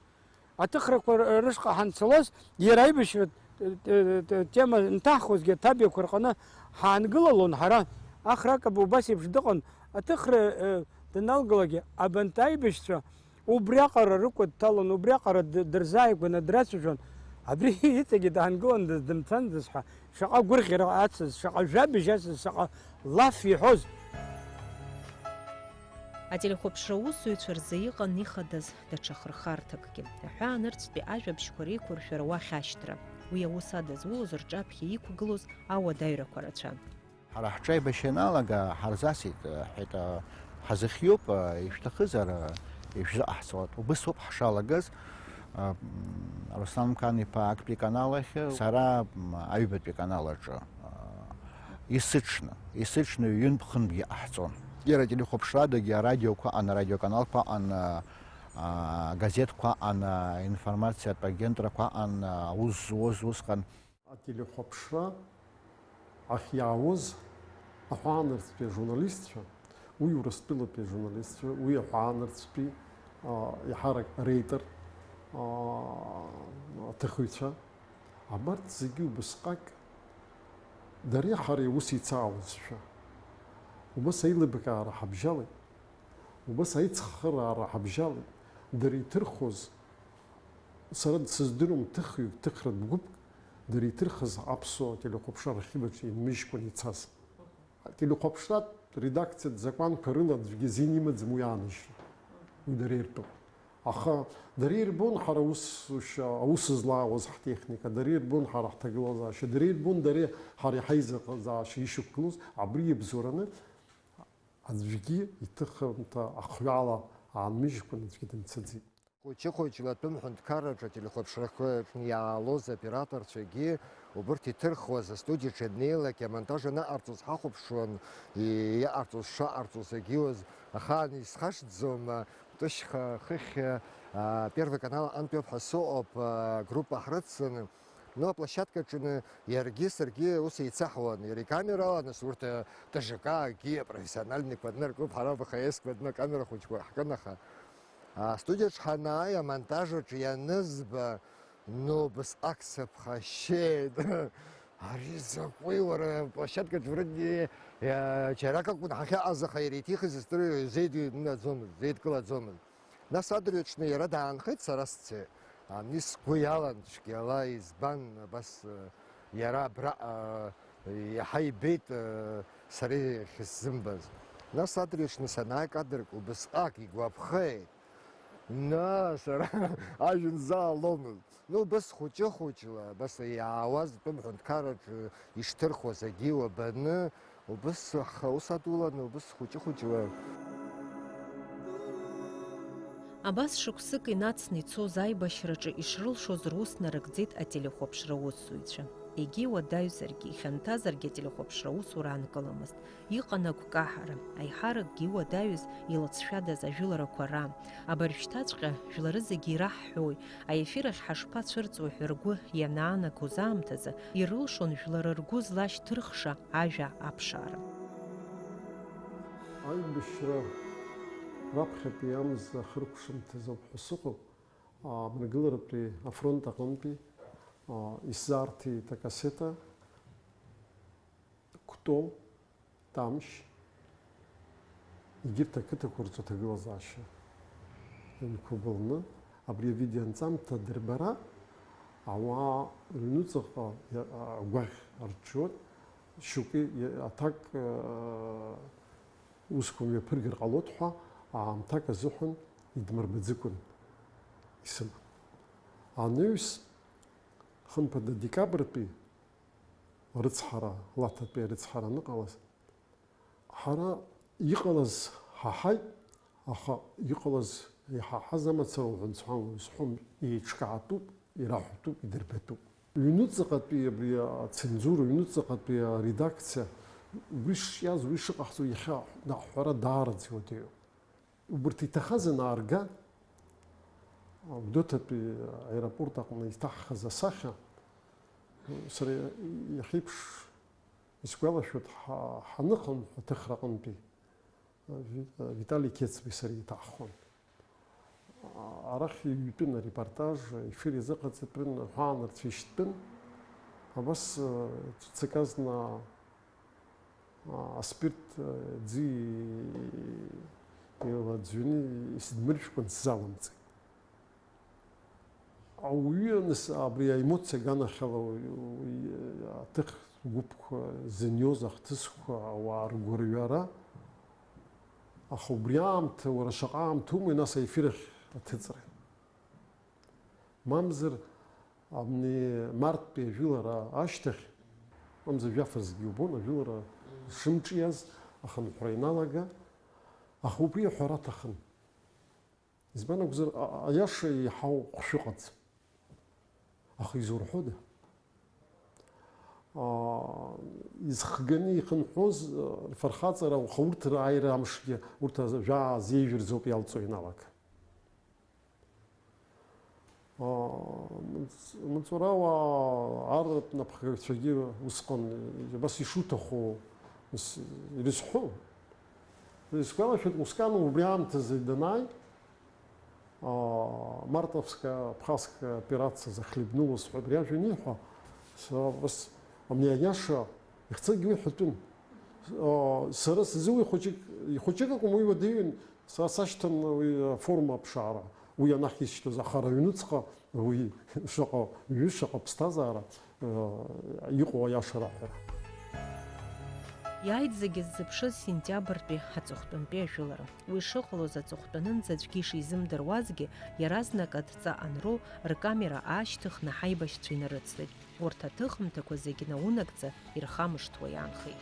Аҭыхрақәа р-, рышҟа ҳанцалоз, иара аибашьратә, э, э, э, тема нҭаҳхуазгьы аҭабиақәа рҟны ҳаангылалон ҳара. Ахра Акаба убас еиԥш дыҟан, аҭыхра, э, даналгалакгьы, абанҭ аибашьцәа Убриаҟара рыкәа дҭалон, убриаҟара д-, дырзааигәаны драцәажәон. Абри иҵегьы даангыландаз, дымцандаз ҳәа, шаҟа гәырӷьара ацыз, шаҟа жәабжь ацыз, шаҟа лаф иҳәоз. Ателехәаԥшра аусзуҩцәа рзы иҟан ихадаз даҽа хырхарҭакгьы. Аҳәаанырцәтәи ажәабжьқәа реиқәыршәара уахь ашьҭра. Уи аус адызулоз рҿаԥхьа иқәгылоз ауадаҩрақәа рацәан. Ҳара ҳҿы аибашьра ианалага, ҳарзасит, ҳҳәеит, ҳазыхиоуп, ишәҭахызар, ишәзыҟаҳҵалоит. Убыс ауп ҳшалагаз, Руслан Мқан-иԥа актәи канал ахь, сара аҩбатәи канал аҿы, есыҽны, есыҽны ҩынтә-хынтәгьы ҟаҳҵон. Иара ателехәаԥшрадагьы, арадиоқәа аҟан, арадиоканалқәа аҟан, агазеҭқәа аҟан, аинформациатә агентрақәа аҟан, аус зуаз усҟан. Ателехәаԥшра ахь иаауаз аҳәаанырцәтәи ажурналистцәа, уи Урыстәылатәи ажурналистцәа, уи аҳәаанырцәтәи, а, еиҳарак реитер, а, аҭыхыҩцәа, абарҭ зегьы убысҟак дареи ҳареи аус еицаауазшәа, убас аилыбкаара ҳабжьалеит, убас аицхыраара ҳабжьалеит, дара иҭырхуаз Сара дсыздыруам ҭыхҩык, ҭыхратә гәыԥк, дара иҭырхыз аԥсуа телехәаԥшра архив аҿы инмыжькәан ицаз. Ателехәаԥшратә редакциатә закәанқәа рыла аӡәгьы азин имаӡам уи ааныжьра. Уи дара иртәуп. Аха дара ирбон ҳара аусушьа, аус злаауаз ҳтехника, дара ирбон ҳара ҳҭагылазаашьа, дара ирбон дара ҳара иҳаизыҟазаашьа ишьақәгылоз, абри иабзоураны аӡәгьы иҭыхымҭа ахҩала аанмыжькәан аӡәгьы дымцаӡеит. Хәыҷы-хәыҷла атәым ҳәынҭқарраҿы ателехәаԥшрақәа рыҟны иаалоз аоператорцәагьы убырҭ иҭырхуаз астудиаҿы ианнеилак, амонтаж анаҟарҵоз ҳахәаԥшуан, и-, иҟарҵоз шаҟарҵоз, егьиуаз ахаан исхашҭӡом, Тышьха хыхь, а, Первый канал аҟынтәиоуп ҳәа сыҟоуп, а, группа ҳрыццаны, ну, аплощадкаҿы иаргьы саргьы ус еицаҳуан, иара икамерала, нас урҭ, а, Т Ж К акгьы апрофессиональныйқәа днаркуп, ҳара В Х С-қәа дны акамера хәыҷқәа ҳкын, аха, а, астудиаҿ ҳанааи, амонтажаҿ ианызба, ну, убысҟак сыԥхашьеит. Ари закәи, уара, площадкаҿ вроде, иа-, џьарак акәын ҳахьыҟаз, аха иара иҭихыз здыру, зеиднаӡомызт, зеидкылаӡомызт. Нас адырҩаҽны иара даанхеит, сара сцеит. Ани сгәы иалан цәгьала, избан, абас, э, иара абраҟа, э, иаҳа ибеит, э, сара иахьысзымбаз. Нас адырҩаҽны санааи, кадрк убысҟак игәаԥхеит. Нас ара ажәҩан зааломызт. Ну, убас хәыҷы-хәыҷла, абас иаауаз атәым ҳәынҭқарраҿы ишҭырхуаз агьиуа баны, убас ҳаус адуланы, убас хәыҷы-хәыҷла. Абас шықәсык инацны ицоз аибашьраҿы ишрылшоз рус нарыгӡеит ателехәаԥшра усзуҩцәа. Егьа иуадаҩзаргьы, ихьанҭазаргьы ателехәаԥшра аусура аанкыламызт. Иҟан агәкаҳара, аиҳаракгьы иуадаҩыз, илыҵшәадаз ажәыларақәа раан. Абыржәшьҭаҵәҟьа жәлары зегьы ираҳҳәои, аефир ахь ҳашԥацәырҵуеи ҳәа ргәы ианаанагоз аамҭазы, ирылшон жәлары ргәы злашьҭырхша ажәа аԥшаара. Аибашьра раԥхьатәи амза ахыркәшамҭазоуп ҳәа сыҟоуп. Амрагыларатәи афронт аҟынтәи, а, исзаарҭеит акассета Кәтол, Тамшь, егьырҭ ақыҭақәа рҿы аҭагылазаашьа инқәабылны, абри авидеоанҵамҭа дырбара, ауаа рыҩнуҵаҟа иа-, агәаӷь рҿиоит, шьоукы иа-, аҭак, э, усқәа мҩаԥыргар ҟалоит ҳәа аамҭак азыҳәан идмырбаӡыкәан исыман. Анаҩс, хымԥада, декабртәи рыцҳара, Лаҭатәи арыцҳара аныҟалаз, ҳара иҟалаз ҳаҳаит, аха иҟалаз иҳаҳаз амацара уҳәан-сҳәан уаҩ зҳәом, еиҿкаатәуп, ираҳәатәуп, идырбатәуп. Ҩнуҵаҟатәи абри ацензура, ҩнуҵаҟатәи аредакциа, уи шиаз, уи шыҟаҳҵо иахьа ҳҳәара даараӡа иуадаҩуп. Убарҭ иҭахаз анаарга, Гәдоуҭатәи аеропорт аҟны иҭаҳхыз асахьа, сара иахьеиԥш исгәалашәоит, ҳа-, ҳаныхынҳә аҭыхраҟынтәи, Ви-, Витали Қьецбеи сареи иҭаҳхон. Арахь ҩтәын арепортаж, ефир иазыҟаҵатәын, аҳәаанырцә ишьтәын. Абас, ҵәыцак азна, аспирт, ӡы илаӡҩаны исыдмыршәкәан сзалымҵит. Ауаҩы аныс-, абри аемоциа аганахьала уи, уи аҭыхгәыԥқәа зыниоз ахҭысқәа, ауаа ргәырҩара, аха убри аамҭа, уара шаҟа аамҭа умои, нас аефир ахь аҭыҵра? Мамзар, абни марттәи ажәылара ашьҭахь, мамзар жәаф рзгьы убон ажәылара шымҿиаз, ахынҳәра иналага, аха убри аҳәара аҭахын. Избан акәзар, а-, аиаша еиҳау хәшәы ыҟаӡам. Аха изурҳәода? Аа, изхганы ихынҳәуаз, а, рфырхаҵара, аха урҭ рааира амшгьы, урҭ ажәа аазеижәырӡоуп иалҵуа иналага. Аа, мыҵ-, мҵуарауаа, ар напхгаҩцәагьы усҟан, абас ишуҭаху, ис-, ирызҳәон. Исгәалашәоит, Мусканов убри аамҭазы данааи, аа, мартовская абхазская операция захлебнулась ҳәа абри ажәа аниҳәа, са, ус, абни аиаша ихцагьы уи ҳәатәын. Аа, сара сзы уи хәыҷык, ихәыҷык акәым, уи уадаҩын, са сашьҭан уи аформа аԥшаара, уи анахь исшьҭаз, аха ара аҩнуҵҟа уи шаҟа ҩы, шаҟа ԥсҭазаара, аа, иҟоу аиаша раҳәара. Иааит зегьы ззыԥшыз сентиабртәи аҵыхәтәантәи ажәылара. Уи шыҟалоз аҵыхәтәанынӡа аӡәгьы ишизымдыруазгьы, иаразнак адҵа анроу, ркамера аашьҭыхны ҳаибашьцәа инарыцлеит. Урҭ аҭыхымҭақәа зегьы наунагӡа ирхамышҭуа иаанхеит.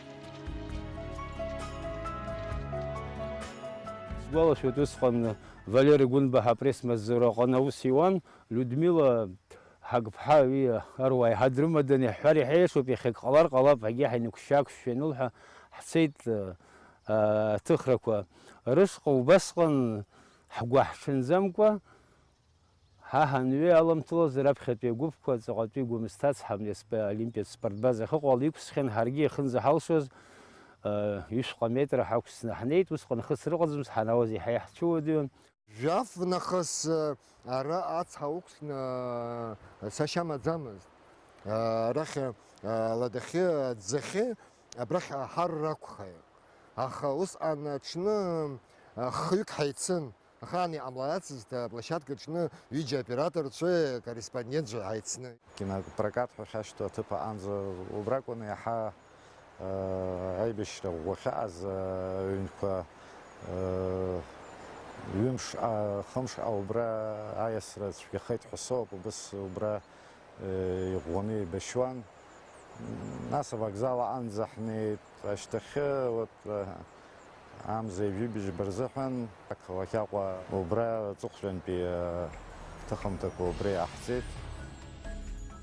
Сгәалашәоит, усҟан Валери Гәынба ҳапресс-маҵзураҟны аус иуан, Людмила Ҳагԥҳа уи аруаа иаҳа дрымадан, иаҳҳәар иаҳа иашоуп, иахьак ҟалар ҟалап, ҳагьи ҳаинықәшьшьаақәшәшәа ианылҳәа, ҳцеит, э, аҭыхрақәа рышҟа. Убасҟан ҳгәы ҳҽанӡамкәа, ҳа ҳанҩеи аламҭалаз раԥхьатәи агәыԥқәа ҵаҟатәи Гәымсҭа ацҳа, Олимпиатә спортбаза ахьыҟоу ала иқәсхьан, ҳаргьы иахьынӡаҳалшоз, э, ҩышәҟа метра ҳақәсны ҳнеит, усҟан хыцра ыҟаӡамызт, ҳанауаз иаҳа иаҳцәыуадаҩын. Жәаф нахыс, ара ацҳа уқәсны, сашьа маӡамызт. Арахь, аладахьы, аӡахьы, абрахь аҳар ракәхеит. Аха усҟан аҽны, хҩык ҳаицын. Ахаан иҟамлацызт аплощадка аҿны ҩыџьа операторцәеи корреспондентцәеи ҳаицны. Кинопрокат ҳәа ахьашьҭоу аҭыԥ аҟынӡа убракәын иаҳа, э, аибашьра ӷәӷәа ахьаҟаз, э, аҩнқәа, э, ҩымш, а, хымш, а, убра аиасра цәгьахеит ҳәа соуп, убыс убра, э, иӷәӷәаны еибашьуан. Нас авокзал аҟынӡа ҳнеит. Ашьҭахьы, вот, э, амза ҩажәи бжьба рзыҳәан ақалақь Аҟәа убра аҵыхәтәантәи, э, ҭыхымҭақәа убра иаҳҵеит.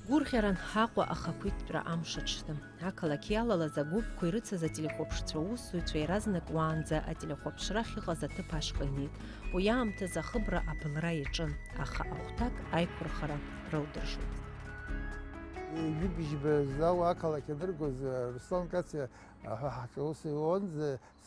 Гәырӷьаран Аҟәа ахақәиҭтәра амш аҽны. Ақалақь иалалаз агәыԥқәа ирыцыз ателехәаԥшцәа усзуҩцәа иаразнак уаанӡа ателехәаԥшра ахьыҟаз аҭыԥ ашҟа инеит. Уи аамҭазы ахыбра абылра иаҿын, аха ахәҭак аиқәырхара рылдыршомызт. Ҩажәи бжьба зауа ақалақь аныргоз, э, Руслан Кациа ҳәа ҳҿы аус иуан,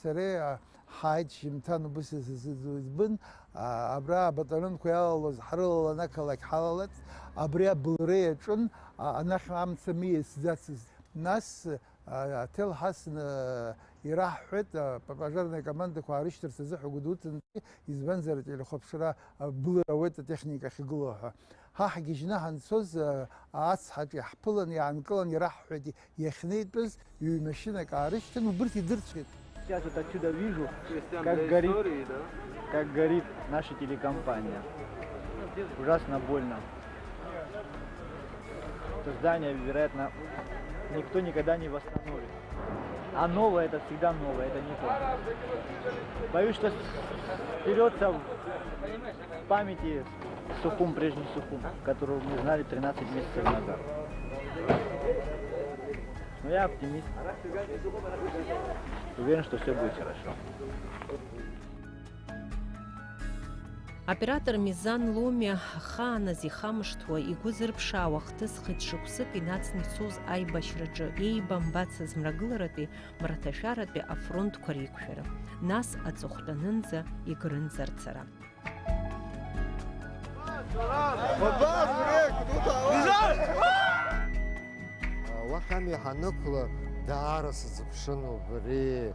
сареи ҳааит шьыжьымҭан убыс исызӡуа избан, а, абра абаталионқәа иалалоз ҳрылалан ақалақь ҳалалац, абри абылра иаҿын, а, анахь амца миасӡацызт. Нас, а, аҭел ҳасны ираҳҳәеит, а, пожарная командақәа аарышьҭырц азыҳәа Гәдоуҭантәи, избанзар, ателехәаԥшра, а, былра ауеит атехника ахьгылоу ҳәа. Ҳа ҳгьежьны ҳанцоз, а, ацҳаҿы иаҳԥылан, иаанкылан ираҳҳәеит, иахьнеитәыз ҩ-машьынак аарышьҭын, убырҭ идырцәеит. Сейчас вот отсюда вижу, как горит, как горит наша телекомпания. Ужасно больно. Это здание, вероятно, никто никогда не восстановит. А новое — это всегда новое, это не то. Боюсь, что стерётся в памяти Сухум, прежний Сухум, которого мы знали тринадцать месяцев назад. Но я оптимист. Уверен, что всё будет хорошо. Аоператор Мизан Ломиа ахааназ ихамышҭуа, игәы зырԥшаауа хҭыс хеит шықәсык инацны ицоз аибашьраҿы еибамбацыз мрагыларатәи, мраҭашәаратәи афронтқәа реиқәшәара, нас аҵыхәтәанынӡа игрынӡа рцара. Уахами ҳанықәла, даара сазыԥшын убри,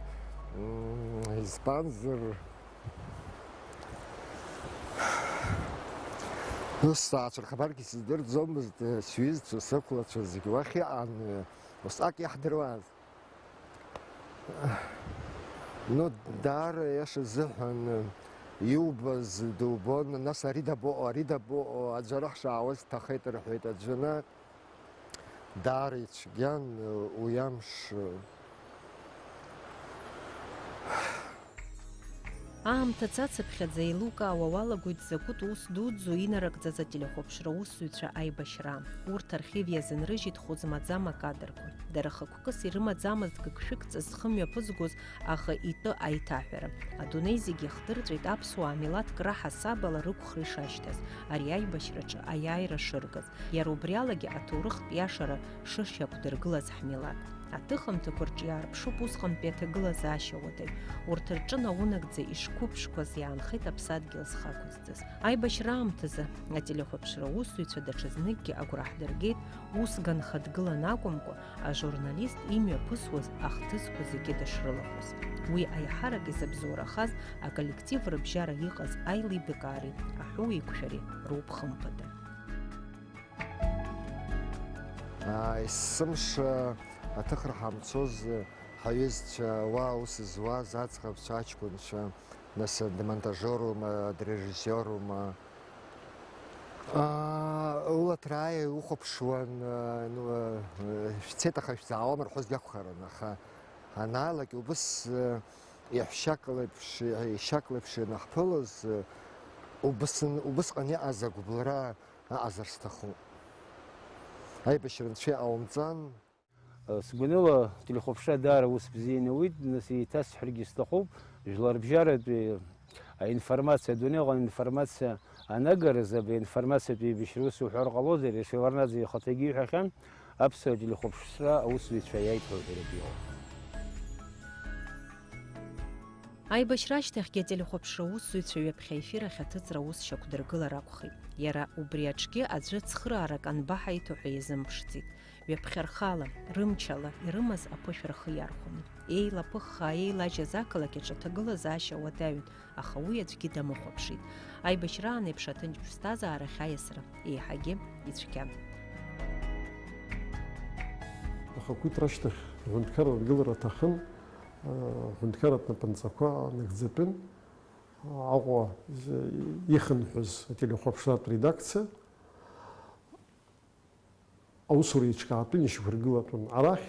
м, избанзар, ус саацәырхабаргьы сыздырӡомызт, сҩызцәа, сықәлацәа зегь уахь иҟан, усҟак иаҳдыруаз. Ну, даара иаша зыҳәан, иубаз дубон, нас ари дабоҟоу, ари дабоҟоу, аӡәы ара ҳшаауаз ҭахеит рҳәеит, аӡәы ана. Даара ицәгьан уи амш. Аамҭа цацыԥхьаӡа еилукаауа уалагоит закәытә ус дуӡӡоу инарыгӡаз ателехәаԥшра усзуҩцәа аибашьра. Урҭ архив иазынрыжьит хәы змаӡам акадрқәа. Дара хықәкыс ирымаӡамызт гыгшәыгҵас зхы мҩаԥызгоз, аха итәы аиҭаҳәара. Адунеи зегь иахдырҵәеит аԥсуаа милаҭк раҳасабала рықәхра ишашьҭаз, ари аибашьраҿы аиааира шыргаз. Иара убри алагьы аҭоурыхтә иашара шышьақәдыргылаз ҳмилаҭ. Аҭыхымҭақәа рҿы иаарԥшуп усҟантәи аҭагылазаашьа уадаҩ. Урҭ рҿы наунагӡа ишқәыԥшқәаз иаанхеит аԥсадгьыл зхы ақәызҵаз. Аибашьра аамҭазы ателехәаԥшра аусзуҩцәа даҽазныкгьы агәра ҳдыргеит, ус ганха дгылан акәымкәа, ажурналист имҩаԥысуаз ахҭысқәа зегьы дышрылахәыз. Уи аиҳарак изыбзоурахаз аколлектив рыбжьара иҟаз аилибакаареи аҳәоуеиқәшәареи роуп хымԥада. Есымша аҭыхра ҳамцоз, Аҩызцәа, уа аус зуаз аӡӷабцәа, аҷкәынцәа, нас дмонтажерума, дрежиссерума, аа, улаҭраа иухәаԥшуан, аа, ну, аа, шәцеит, аха шәзаауам рҳәозгьы акәхарын, аха анаалак убыс, аа, иаҳәшьак леиԥш, ишьак леиԥш ианаҳԥылоз, аа, убыс-, убысҟан иҟаз агәыбылра аҟазар сҭахуп. Аибашьра нцәа иҟаумҵан. Сгәаныла, ателехәаԥшра даара ус бзианы ауит, нас еиҭасҳәаргьы сҭахуп, жәларбжьаратәи аинформациа, адунеиҟны аинформациа анагаразы, абри аинформациатә еибашьра ус уҳәар ҟалозар, Шеварднаӡе ихаҭагьы иҳәахьан, аԥсуа телехәаԥшра аусзуҩцәа иаиҭо аҳәаратәы иҟоуп. Аибашьра ашьҭахьгьы ателехәаԥшра аусзуҩцәа ҩаԥхьа аефир ахь аҭыҵра аус шьақәдыргылар акәхеит. Иара убри аҿгьы аӡәы цхыраарак анбаҳаиҭо ҳәа иазымԥшӡеит. Ҩаԥхьа рхала, рымчала ирымаз аԥышәа рхы иархәаны. Еилаԥыххаа еилажьыз ақалақь аҿы аҭагылазаашьа уадаҩын, аха уи аӡәгьы дамыхәаԥшит. Аибашьраан еиԥш аҭынч ԥсҭазаарахь аиасра еиҳагьы ицәгьан. Ахақәиҭра ашьҭахь аҳәынҭқарра адгылара аҭахын, аҳәынҭқарратә напынҵақәа нагӡатәын, Аҟәа ихынҳәыз ателехәаԥшратә редакциа. Аусура еиҿкаатәын, ишьақәыргылатәын. Арахь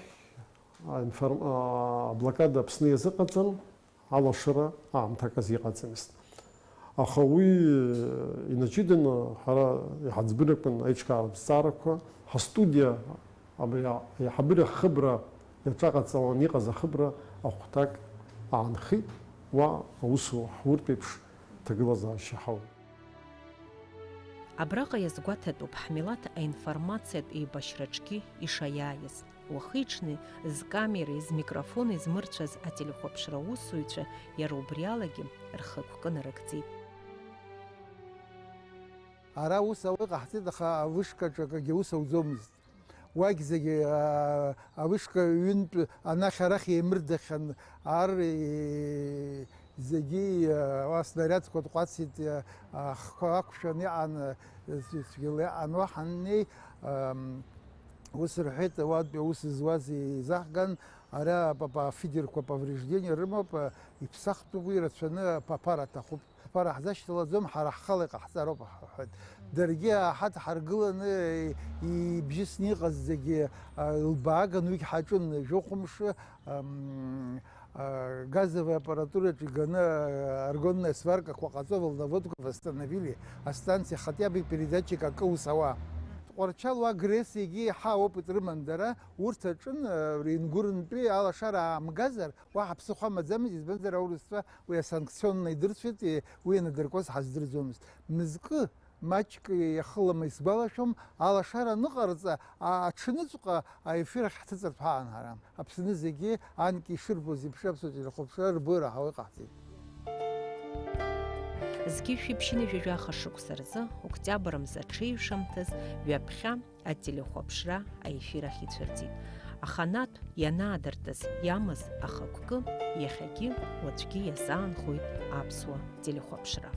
аинформ-, а, аблокада Аԥсны иазыҟаҵан, алашара аамҭак азы иҟаҵамызт. Аха уи, э, инаҷыданы ҳара иҳаӡбырақәан аиҿкааратә зҵаарақәа, ҳастудиа абри аиҳабыра хыбра иаҿаҟаҵалан иҟаз ахыбра ахәҭак аанхеит, уа аусура ҳуртә еиԥш ҭагылазаашьа ҳауеит. Абраҟа иазгәаҭатәуп ҳмилаҭ аинформациатә еибашьраҿгьы ишаиааиз. Уахи-ҽни зкамереи змикрофони змырцәаз ателехәаԥшра аусзуҩцәа иара убриалагьы рхықәкы нарыгӡеит. Ара ус ауа иҟаҳҵеит, аха авышкаҿы акгьы аус ауӡомызт. Уагь зегьы, аа, авышка ҩынтә анахь-арахь еимырдахьан, ар, е-, зегьы, аа, уа снариадқәа тҟәацит, аа, ахқәа ақәшәан иҟан, аа, цәгьала иҟан, уа ҳаннеи, ам, ус рҳәеит, уатәи аус зуаз еизаҳган, ара апапа афидерқәа повреждение рымоуп, аа, иԥсахтәуп, уи рацәаны аԥара аҭахуп. Ԥара ҳзашьҭалаӡом, ҳара ҳхала иҟаҳҵароуп, ҳҳәеит. Даргьы аҳа дҳаргыланы ибжьысны иҟаз зегьы, а, лбааган, уигь ҳаҿын, жәохә мшы, ам, а, газовая аппаратураҿы иганы, а, аргонная сваркақәа ҟаҵо, волноводқәа восстановили, астанциа хотя бы передатчик акы ус ауа. Тҟәарчал уа Гресиагьы иаҳа аопыт рыман дара, урҭ аҿын, а, Ренгурнтәи алашара аамгазар, уаҳа ԥсыхәа амаӡамызт, избанзар, аурысцәа уи асанкционна идырцәеит, уи ианадыркуаз ҳаздырӡомызт. Мызкы, маҷк иахылама исгәалашәом, алашара аныҟарҵа, а-, аҽныҵәҟьа аефир ахь ҳҭыҵыртә ҳаан ҳара. Аԥсны зегьы анкьа ишырбоз еиԥш аԥсуа телехәаԥшра рбо ираҳауа иҟаҳҵеит. Зқьи жәшәи ԥшьынҩажәи жәаха шықәса рзы, октиабр мза аҽеиҩшамҭаз, ҩаԥхьа ателехәаԥшра аефир ахь ицәырҵит. Аханатә ианаадыртыз иамаз ахықәкы иахьагьы уаҵәгьы иазаанхоит аԥсуа телехәаԥшра.